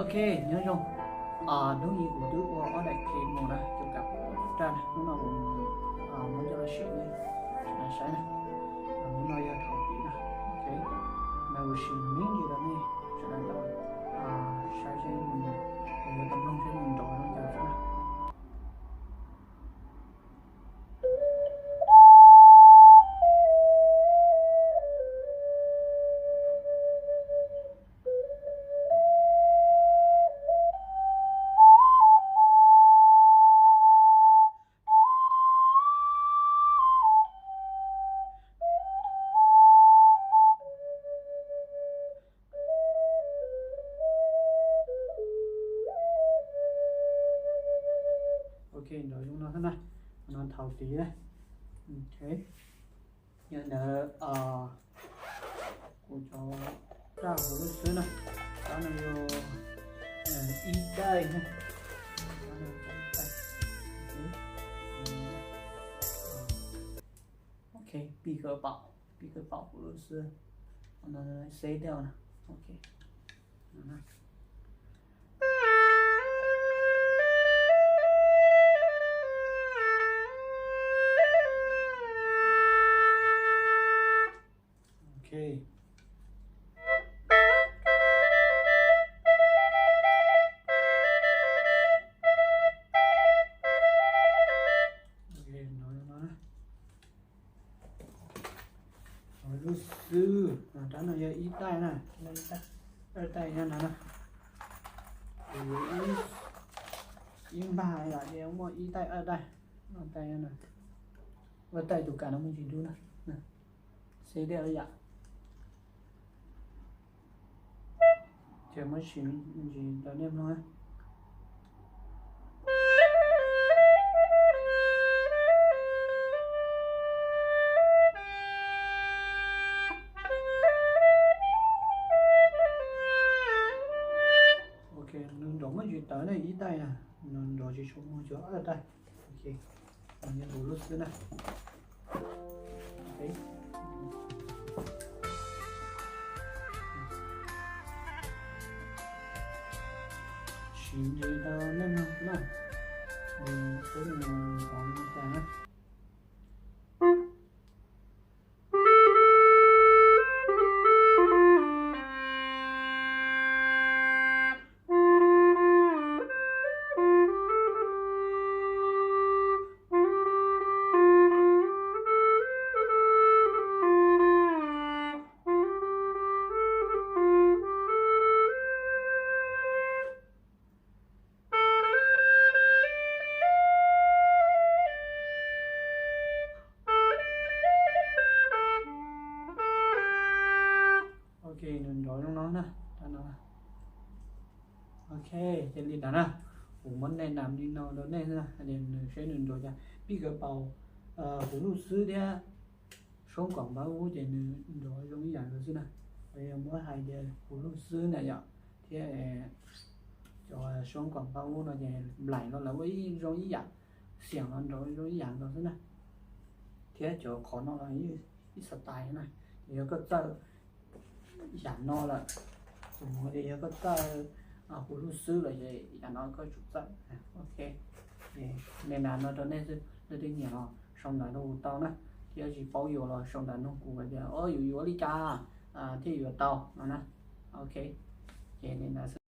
Ok, nyob zoo. Hnub no kuv twb ua ob daim khe mus na, cov kam raj na, hnub no kuv muab coj los sim nej sawv daws saib na. Hnub no yog thaum pib na, ok, no kuv sim me ntsis rau nej sawv daws tau saib seb nws yuav tau mloog seb nws nrov zoo cas xwb na. Ok, nrov zoo no xwb na, no thaum pib na. Ok, yog ntawd kuv cov raj huv luj xwb na, rab no yog ib daim na. Ok, pib kawg paum, pib kawg paum huv luj xwb. Xeb tej na. Ok. Ok. Ok, no, no, no. Lub xwb, rab no yog ib daim na, ib daim, ob daim nyob no na. Ib npag yom, ces muaj ib daim, ob daim, ob daim nyob no. Ob daim tus kam no muaj ntsis dub na. Xeb tej yom. Ces muab sim ntsis rau nej mloog. Ok, nws nrov muaj ntsis tawv ne, ib daim na, nws nrov tsis tshua muag, cov ob daim. Ok, nws yog huv luj xwb na. Ok. Sim ntsis rau nej mloog na. Seb nws nrov li cas na. Ok, nws nrov zoo no na, rab no. Ok, ces li ntawd na, kuv muab nej nam li no rau nej xwb na, hais tias nws seb nws nrov cas. Pib kawg paum huv luj xwb thiab soob koom pab ub ces nws nrov zoo ib yam nkaus xwb na. Yog muab hais tias huv luj xwb na yom, thiab cov soob koom pab ub no ces nplaim los lawv ua ib zoo ib yam, xiam los nrov zoo ib yam nkaus xwb na. Thiab cov qhov no los ib style na, ces yog koj txawj yam no lawm, tus muag ces yog koj txawj huv luj xwb lawm ces yam no koj tsum txawj. Ok, nej nam no rau nej xwb, leej twg nyiam los sau ntawv nug kuv tau na, thiab tsis paub yuav los sau ntawv nug kuv hais tias o yuav yuav li cas thiaj yuav tau no na. Ok, ces nej nam xwb.